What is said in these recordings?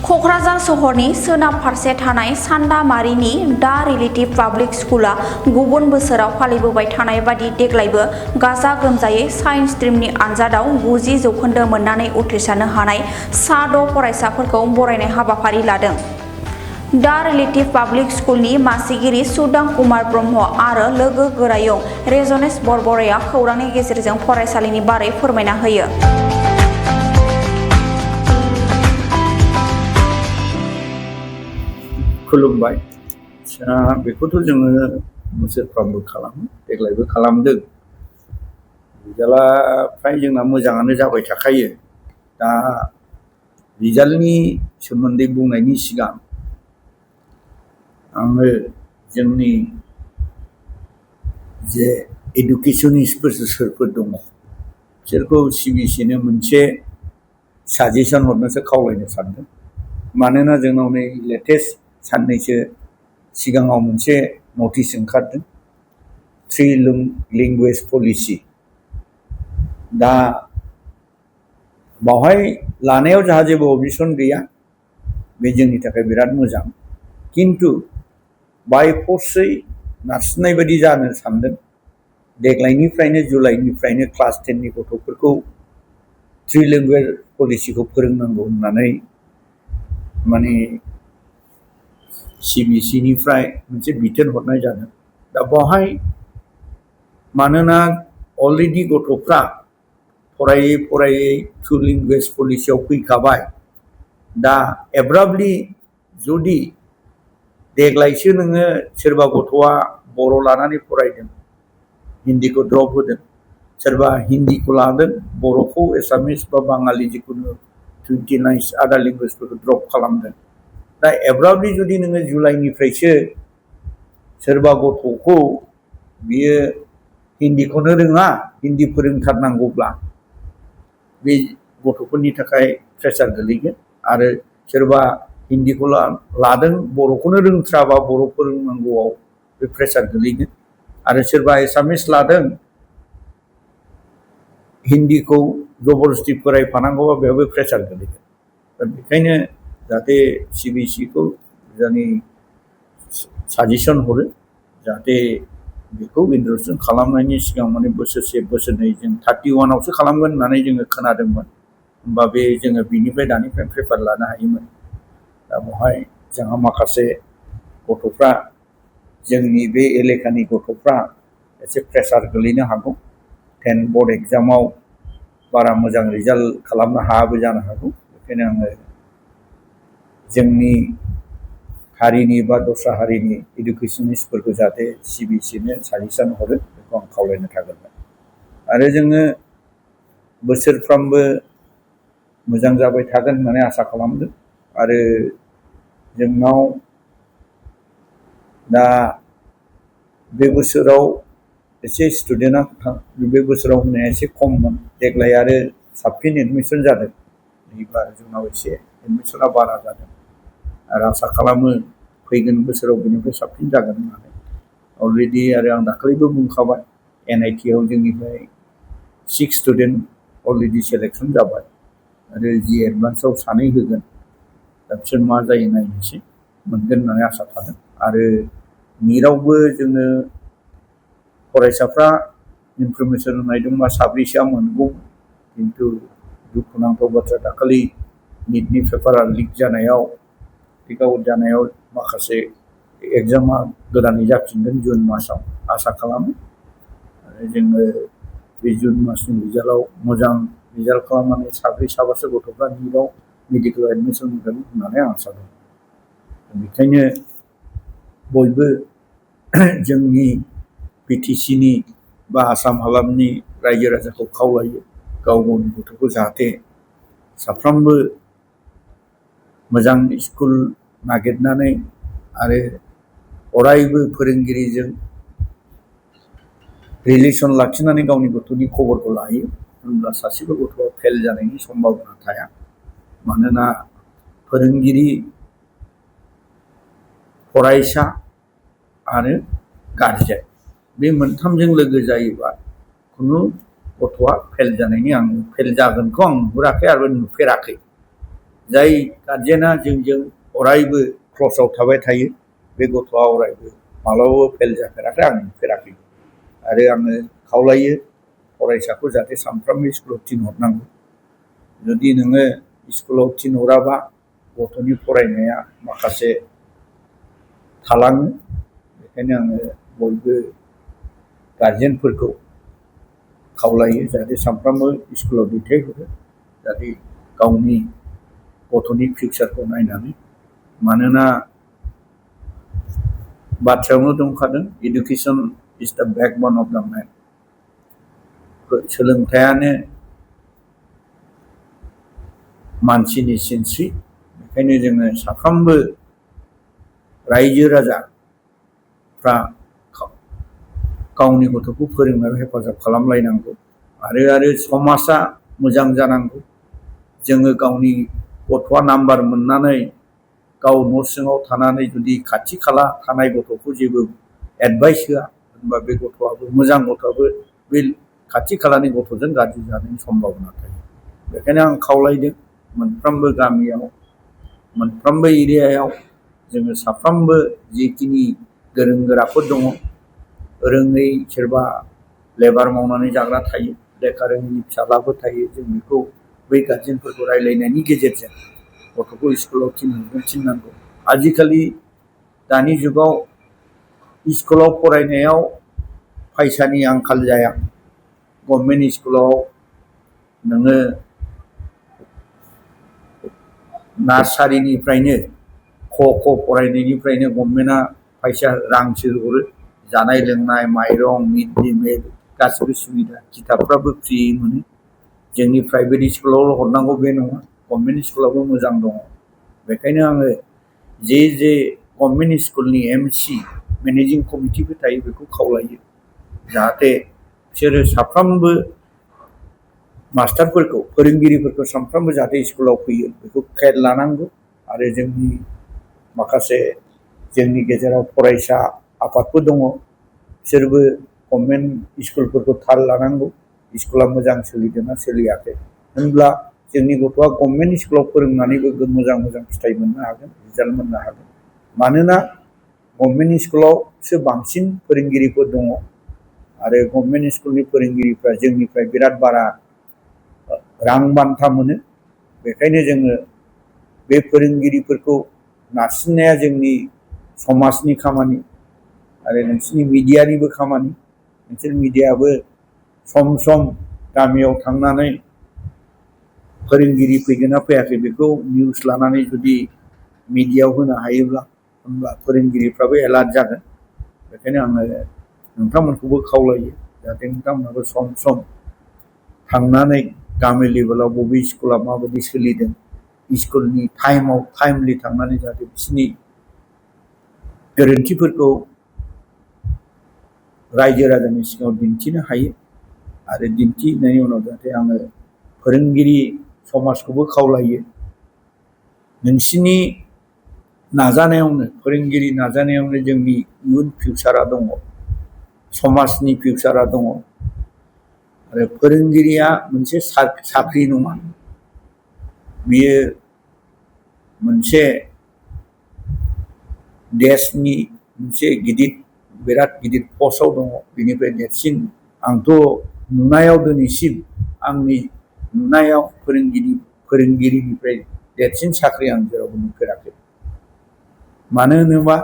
क'क्राझार सहरनि सोनाब फारसे थानाय सान्दामारिनि दा रिलेटिभ पाब्लिक स्कुला गुबुन बोसोराव फालिबोबाय थानाय बादि देग्लायबो गाजा गोमजायै साइन्स स्ट्रिमनि आनजादाव 90 जौखोन्दो मोननानै उथ्रिसारनो हानाय सा 6 फरायसाफोरखौ बरायनाय हाबाफारि लादों। दा रिलेटिभ पाब्लिक स्कुलनि मासिगिरि सुदां कुमार ब्रह्म आरो लोगो गोरायुं रेजनेश बरबराया खौरांनि गेजेरजों फरायसालिनि बारै फोरमायना होयो। खुलुमबाय। बेखौथ' जोङो बोसोरफ्रामबो खालामो, देग्लायबो खालामदों। रिजाल्टआ फ्राय जोंना मोजाङानो जाबाय थाखायो। दा रिजाल्टनि सोमोन्दै बुंनायनि सिगां आङो जोंनि जे एडुकेसनिस्टफोर सोरफोर दङ बिसोरखौ सिबिएसइनो मोनसे साजेसन हरनोसो खावलायनो सानदों। मानोना जोंनाव नै लेटेस्ट साननैसो सिगाङाव मोनसे नटिस ओंखारदों, 3 लेंगुवेज पलिसि। दा बावहाय लानायाव जोंहा जेबो अबजेक्सन गैया, बे जोंनि थाखाय बिराद मोजां। किन्तु बाय फर्सयै नारसिननाय बायदि जानो सानदों। देग्लायनिफ्रायनो जुलाइनिफ्रायनो क्लास 10नि गथ'फोरखौ 3 लेंगुवेज पलिसिखौ फोरोंनांगौ होननानै माने सिबिएसइनिफ्राय मोनसे बिथोन हरनाय जादों। दा बावहाय मानोना अलरेडि गथ'फ्रा फरायै फरायै 2 लेंगुवेज पलिसियाव फैखाबाय। दा एब्राबलि जुदि देग्लायसो नोङो सोरबा गथ'आ बर' लानानै फरायदों, हिन्दीखौ ड्रप होदों, सोरबा हिन्दीखौ लादों, बर'खौ एसामिस बा बाङालि जिखुनु 29 आदार लेंगुवेजफोरखौ ड्रप खालामदों। दा एब्राबलि जुदि नोङो जुलाइनिफ्रायसो सोरबा गथ'खौ बियो हिन्दीखौनो रोङा, हिन्दी फोरोंथारनांगौब्ला बे गथ'फोरनि थाखाय प्रेसार गोलैगोन। आरो सोरबा हिन्दीखौ लादों, बर'खौनो रोंथ्राबा बर' फोरोंनांगौआव बे प्रेसार गोलैगोन। आरो सोरबा एसामिस लादों, हिन्दीखौ जबरदस्ति फरायफानांगौबा बेयावबो प्रेसार गोलैगोन। दा बेखायनो जाहाथे सिबिएसइखौ जोंनि साजेसन हरो, जाहाथे बेखौ इन्ट्रडक्सन खालामनायनि सिगां माने बोसोरसे बोसोरनै जों 31आवसो खालामगोन होननानै जोङो खोनादोंमोन। होमबा बे जोङो बिनिफ्राय दानिफ्राय प्रिपेयार लानो हायोमोन। दा बेवहाय जोंहा माखासे गथ'फ्रा, जोंनि बे एलेकानि गथ'फ्रा एसे प्रेसार गोलैनो हागौ। 10 बर्ड एग्जामाव बारा मोजां रिजाल्ट खालामनो हायाबो जानो हागौ। बेखायनो आङो जोंनि हारिनि बा दस्रा हारिनि एडुकेसनिस्टफोरखौ जाहाथे सिबिएसइनो साजेसन हरो, बेखौ आं खावलायनो थागोन। आरो जोङो बोसोरफ्रामबो मोजां जाबाय थागोन होननानै आसा खालामदों। आरो जोंनाव दा बे बोसोराव एसे स्टुडेन्टआ बे बोसोराव होनाया एसे खममोन। देग्लाय आरो साबसिन एडमिसन जादों। एबार जोंनाव एसे एडमिसना बारा जादों आरो आसा खालामो फैगोन बोसोराव बेनिफ्राय साबसिन जागोन होननानै। अलरेडि आरो आं दाखालिबो बुंखाबाय, एनआइटिआव जोंनिफ्राय 6 स्टुडेन्ट अलरेडि सेलेक्सन जाबाय आरो जि एडभान्सआव 2 होगोन। दा बिसोर मा जायो नायनोसै, मोनगोन होननानै आसा थादों। आरो निटआवबो जोङो फरायसाफ्रा इनफरमेसन होनाय दंबा 7सोआ मोनगौ। किन्तु दुखुनांथाव बाथ्रा, दाखालि निटनि पेपारा लिक आउट जानायाव माखासे एग्जामा गोदानै जाफिनगोन जुन मासाव आसा खालामो। आरो जोङो बे जुन मासनि रिजाल्टआव मोजां रिजाल्ट खालामनानै 7-8 गथ'फ्रा निटआव मेडिकेल एडमिसन मोनगोन होननानै आं आसा दं। बेखायनो बयबो जोंनि बिटिसिनि बा आसाम हालामनि रायजो राजाखौ खावलायो, गाव गावनि गथ'खौ जाहाथे साफ्रोमबो मोजां स्कुल नागिरनानै आरो अरायबो फोरोंगिरिजों रिलेसन लाखिनानै गावनि गथ'नि खबरखौ लायो। होनब्ला सासेबो गथ'आ फेल जानायनि सम्भाबना थाया। मानोना फोरोंगिरि, फरायसा आरो गारजेन बे मोनथामजों लोगो जायोबा खुनु गथ'आ फेल जानायनि फेल जागोनखौ आं नुहुराखै आरो नुफेराखै। जाय गार्जेना जोंजों अरायबो क्लसआव थाबाय थायो बे गथ'आ अरायबो माब्लाबाबो फेल जाफेराखै आं नुफेराखै आरो आङो खावलायो फरायसाखौ जाहाथे सानफ्रोमबो स्कुलाव थिनहरनांगौ जुदि नोङो स्कुलाव थिनहराबा गथ'नि फरायनाया माखासे थालाङो बेखायनो आङो बयबो गार्जेनफोरखौ खावलायो जाहाथे सानफ्रोमबो स्कुलाव दैथायहरो जाहाथे गावनि गथ'नि फिउचारखौ नायनानै मानोना बाथ्रायावनो दंखादों इडुकेसन इज द बेकबोन अफ द मेन सोलोंथायानो मानसिनि सिनस्रि बेखायनो जोङो साफ्रोमबो रायजो राजाफ्रा गावनि गथ'खौ फोरोंनायाव हेफाजाब खालामलायनांगौ आरो समाजा मोजां जानांगौ जोङो गावनि गथ'आ नाम्बार मोननानै गाव न' सिङाव थानानै जुदि खाथि खाला थानाय गथ'खौ जेबो एडभाइस होआ होनबा बे गथ'आबो मोजां गथ'आबो बे खाथि खालानि गथ'जों गाज्रि जानायनि सम्भाबना थायो बेखायनो आं खावलायदों मोनफ्रोमबो गामियाव मोनफ्रोमबो एरियायाव जोङो साफ्रोमबो जिखिनि गोरों गोराफोर दङ रोङै सोरबा लेबार मावनानै जाग्रा थायो लेखा रोङैनि फिसालाफोर थायो जों बेखौ बै गार्जेनफोरखौ रायलायनायनि गेजेरजों गथ'खौ स्कुलाव थिननांगौ आजिखालि दानि जुगाव स्कुलाव फरायनायाव फैसानि आंखाल जाया गभर्नमेन्ट स्कुलाव नोङो नार्सारिनिफ्रायनो क फरायनायनिफ्रायनो गभर्नमेन्टआ फैसा रांसो हरो जानाय लोंनाय माइरं मिड डे मिल गासिबो सुबिदा खिताबफ्राबो फ्रि मोनो जोंनि प्राइभेट स्कुलावल' हरनांगौ बे नङा गभर्नमेन्ट स्कुलावबो मोजां दङ बेखायनो आङो जे गभर्नमेन्ट स्कुलनि एमसि मेनेजिं कमिटिबो थायो बेखौ खावलायो जाहाथे बिसोरो साफ्रोमबो मास्टारफोरखौ फोरोंगिरिफोरखौ सानफ्रोमबो जाहाथे स्कुलाव फैयो बेखौ केयार लानांगौ आरो जोंनि माखासे जोंनि गेजेराव फरायसा आफादफोर दङ बिसोरबो गभर्नमेन्ट स्कुलफोरखौ थाल लानांगौ स्कुला मोजां सोलिदोंना सोलियाखै होनब्ला जोंनि गथ'आ गभर्नमेन्ट स्कुलाव फोरोंनानैबो मोजां फिथाइ मोननो हागोन रिजाल्ट मोननो हागोन मानोना गभर्नमेन्ट स्कुलावसो बांसिन फोरोंगिरिफोर दङ आरो गभर्नमेन्ट स्कुलनि फोरोंगिरिफ्रा जोंनिफ्राय बिराद बारा रां बान्था मोनो बेखायनो जोङो बे फोरोंगिरिफोरखौ नारसिननाया जोंनि समाजनि खामानि आरो नोंसोरनि मिडियानिबो खामानि नोंसोर मिडियाबो सम गामियाव थांनानै फोरोंगिरि फैगोन ना फैयाखै बेखौ निउस लानानै जुदि मिडियायाव होनो हायोब्ला होनब्ला फोरोंगिरिफ्राबो एलार्ट जागोन बेखायनो आङो नोंथांमोनखौबो खावलायो जाहाथे नोंथांमोनाबो सम थांनानै गामि लेभेलाव बबे स्कुला माबायदि सोलिदों स्कुलनि टाइमाव टाइमलि थांनानै जाहाथे बिसोरनि गोरोन्थिफोरखौ रायजो राजानि सिगाङाव दिन्थिनो हायो आरो दिन्थिनायनि उनाव जाहाथे आङो फोरोंगिरि समाजखौबो खावलायो नोंसिनि नाजानायावनो फोरोंगिरि नाजानायावनो जोंनि इयुन फिउचारा दङ समाजनि फिउचारा दङ आरो फोरोंगिरिया मोनसे साख्रि नङा बियो मोनसे देशनि मोनसे बिराद गिदिर पस्टआव दङ बेनिफ्राय देरसिन आंथ' नुनायाव दिनैसिम आंनि नुनायाव फोरोंगिरिनिफ्राय देरसिन साख्रि आं जेरावबो नुफेराखै मानो होनोबा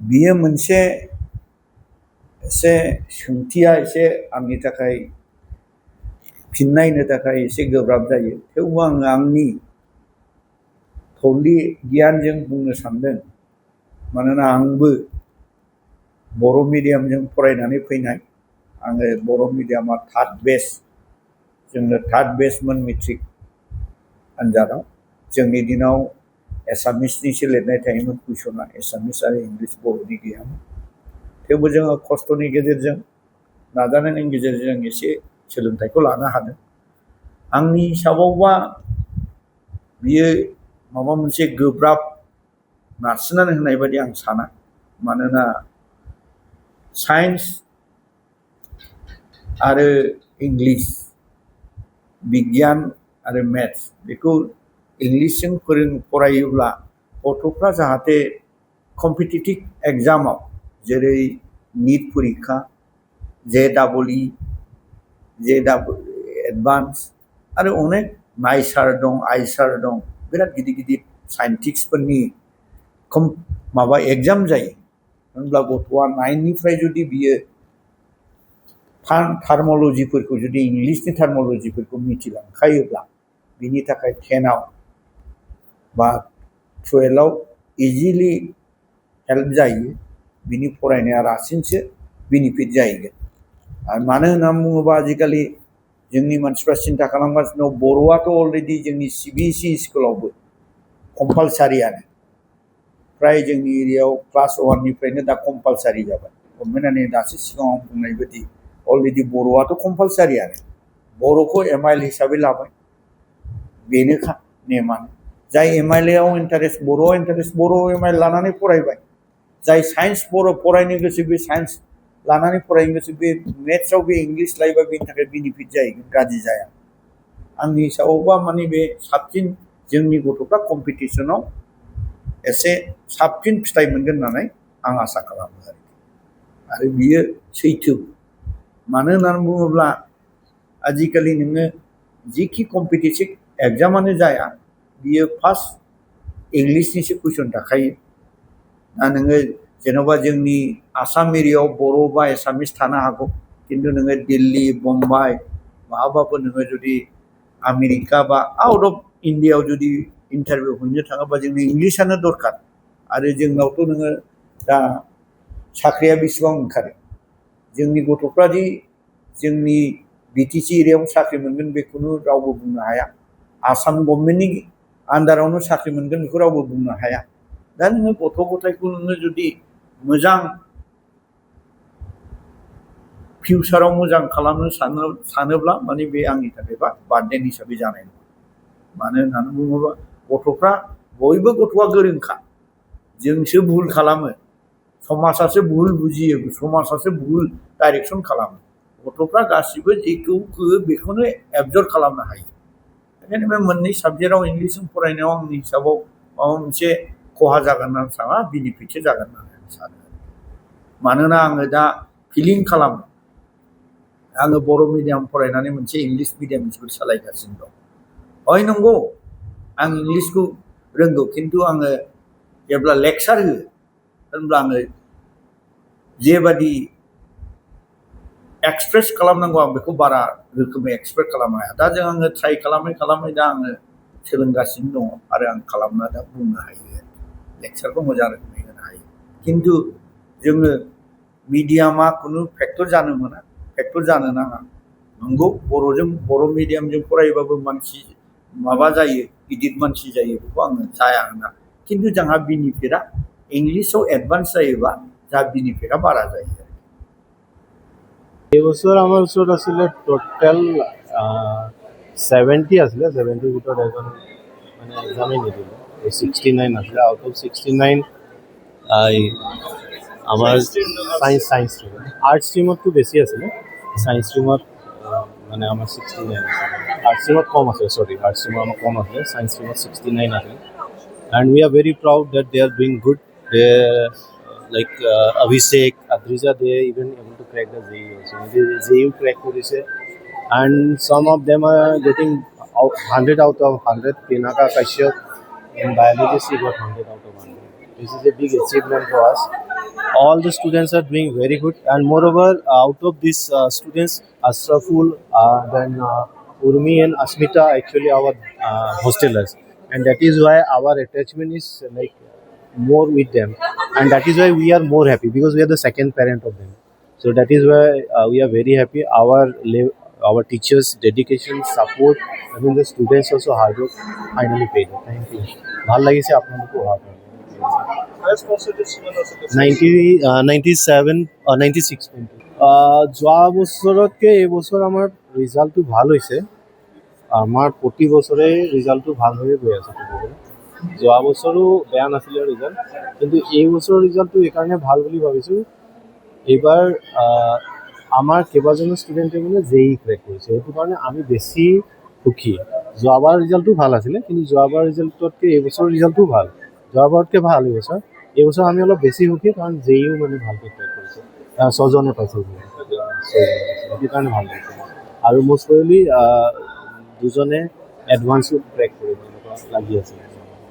बियो मोनसे एसे सोंथिया एसे आंनि थाखाय फिननाय होनो थाखाय एसे गोब्राब जायो थेवबो आङो आंनि थौले गियानजों बुंनो सानदों मानोना आंबो बर' मिडियामजों फरायनानै फैनाय आङो बर' मिडियामा थार्ड बेच जोंनो थार्ड बेचमोन मेट्रिक आनजादाव जोंनि दिनाव एसामिसनिसो लिरनाय थायोमोन कुइसना एसामिस आरो इंलिस बर'नि गैयामोन थेवबो जोङो खस्थ'नि गेजेरजों नाजानायनि गेजेरजों एसे सोलोंथाइखौ लानो हादों आंनि हिसाबावबा बियो माबा मोनसे गोब्राब नारसिननानै होनाय बायदि आं साना मानोना साइन्स आरो इंलिस बिगियान आरो मेथ्स बेखौ इंलिसजों फरायोब्ला गथ'फ्रा जाहाथे कम्पिटिटिभ एग्जामाव जेरै नीट परीक्षा JEE एडभान्स आरो अनेक नाइसार दं आइसार दं बिराद गिदिर गिदिर साइन्टिस्टफोरनि माबा एग्जाम जायो होनब्ला गथ'आ 9निफ्राय जुदि बियो टार्मोलजिफोरखौ जुदि इंलिसनि टार्मोलजिफोरखौ मिथिलांखायोब्ला बिनि थाखाय 10आव बा 12आव इजिलि हेल्प जायो बिनि फरायनाया रासिनसो बेनिफिट जाहैगोन आरो मानो होननानै बुङोबा आजिखालि जोंनि मानसिफ्रा सिन्था खालामगासिनो दं बर'आथ' अलरेडि जोंनि CBSE स्कुलावबो कम्पालसारियानो फ्राय जोंनि एरियायाव क्लास 1निफ्रायनो दा कम्पालसारि जाबाय गभर्नमेन्टआनो दासो सिगाङाव बुंनाय बायदि अलरेडि बर'आथ' कम्पालसारियानो बर'खौ MIL हिसाबै लाबाय बेनोखा नेमानो जाय MILआव इन्टारेस्ट बर'आव इन्टारेस्ट बर' MIL लानानै फरायबाय जाय साइन्स बर' फरायनो गोसो बे साइन्स लानानै फरायनो गोसो बे मेथ्सआव बे इंलिस लायोबा बेनि थाखाय बेनिफिट जाहैगोन गाज्रि जाया आंनि हिसाबावबा माने बे साबसिन जोंनि गथ'फ्रा कम्पिटिसनाव एसे साबसिन फिथाइ मोनगोन होननानै आं आसा खालामो आरो बियो सैथो मानो होननानै बुङोब्ला आजिखालि नोङो जिखि कम्पिटिटिभ एग्जामानो जाया बियो फार्स्ट इंलिसनिसो कुइसन थाखायो दा नोङो जेन'बा जोंनि आसाम एरियायाव बर' बा एसामिस थानो हागौ खिन्थु नोङो दिल्ली मुम्बाइ माबाफोर नोङो जुदि आमेरिका बा आउट अफ इन्डियायाव जुदि इन्टारभिउ हैनो थाङोबा जोंनो इंलिसानो दरकार आरो जोंनावथ' नोङो दा साख्रिया बेसेबां ओंखारो जोंनि गथ'फ्रा दि जोंनि BTC एरियायाव साख्रि मोनगोन बेखौनो रावबो बुंनो हाया आसाम गभर्नमेन्टनि आन्दारावनो साख्रि मोनगोन बेखौ रावबो बुंनो हाया दा नोङो गथ' गथायखौ नोङो जुदि मोजां फिउचाराव मोजां खालामनो सानोब्ला माने बे आंनि थाखायबा बार्डेन हिसाबै जानाय नङा मानो होननानै बुङोबा गथ'फ्रा बयबो गथ'आ गोरोंखा जोंसो भुल खालामो समाजासो भुल बुजियो समाजासो भुल डाइरेक्सन खालामो गथ'फ्रा गासिबो जेखौ होयो बेखौनो एबजर्ब खालामनो हायो ओंखायनो बे मोननै साबजेक्टआव इंलिसजों फरायनायाव आंनि हिसाबाव माबा मोनसे खहा जागोन होननानै साना बेनिफिटसो जागोन होननानै सानो मानोना आङो दा फिलिं खालामो आङो बर' मिडियाम फरायनानै मोनसे इंलिस मिडियाम स्कुल सालायगासिनो दं हय नंगौ आं इंलिसखौ रोंगौ खिन्थु आङो जेब्ला लेक्सार होयो होनब्ला आङो जेबादि एक्सप्रेस खालामनांगौ आं बेखौ बारा रोखोमै एक्सप्रेस खालामनो हाया दा आङो ट्राइ खालामै खालामै दा आङो सोलोंगासिनो दङ आरो आं खालामना दा बुंनो हायो लेक्सारखौ मोजां रोखोमै होनो हायो खिन्थु जोङो मिडियामा खुनु फेक्टर जानो मोना फेक्टर जानो नाङा नंगौ बर' मिडियामजों फरायोबाबो मानसि माबा जायो गिदिर मानसि जायो बेखौ आङो जाया होना खिन्थु जोंहा बेनिफिटआ इंलिसाव एडभान्स जायोबा जा बेनिफिटआ बारा जायो এই বছৰ আমাৰ ওচৰত আছিলে টোটেল 70 আছিলে 70 ভিতৰত এজন মানে এক্সামেই নিদিলে 69 আছিলে আউট অফ 69 আমাৰ সায়েন্স ষ্ট্ৰীম আৰ্টছ ষ্ট্ৰীমতটো বেছি আছিলে সায়েন্স ষ্ট্ৰীমত মানে আমাৰ 69 আৰ্টছ ষ্ট্ৰীমত কম আছে সৰি আৰ্টছ ষ্ট্ৰীমত আমাৰ কম আছে সায়েন্স ষ্ট্ৰীমত 69 আছে and we are very proud that they are doing good they like Abhishek, Adrija, they even able to crack the JEE also. They JEE crack koriche, and some of them are getting 100 out of 100. Pinaka Kashyap in biology she got 100 out of 100. This is a big achievement for us. All the students are doing very good, and moreover, out of these students, Asraful, then Urmi and Asmita actually our hostelers, and that is why our attachment is like more with them, and that is why we are more happy because we are the second parent of them. So that is why we are very happy. Our teachers' dedication, support, I mean the students also hard work finally paid. Thank you. ভাল লাগিছে আপোনালোকো হওয়া 97 96 যোৱা বছৰতকৈ এই বছৰ আমাৰ ৰিজাল্টটো ভাল হৈছে আমাৰ প্ৰতি বছৰে ৰিজাল্টটো ভাল হৈ গৈ আছে যোৱা বছৰো বেয়া নাছিলে ৰিজাল্ট কিন্তু এই বছৰৰ ৰিজাল্টটো এইকাৰণে ভাল বুলি ভাবিছোঁ এইবাৰ আমাৰ কেইবাজনো ষ্টুডেণ্টে মানে JEE ক্ৰেক কৰিছে সেইটো কাৰণে আমি বেছি সুখী যোৱাবাৰ ৰিজাল্টটো ভাল আছিলে, কিন্তু যোৱাবাৰ ৰিজাল্টতকৈ এইবছৰ ৰিজাল্টটো ভাল, যোৱাবাৰতকৈ ভাল এইবছৰ। এইবছৰ আমি অলপ বেছি সুখী, কাৰণ জেইও মানে ভালকৈ ট্ৰেক কৰিছে, 6জনে পাইছে, 6জনে সেইটো কাৰণে ভাল লাগিছে। আৰু মষ্ট প্ৰবেবলি 2জনে এডভান্সো ট্ৰেক কৰিব এনেকুৱা লাগি আছে।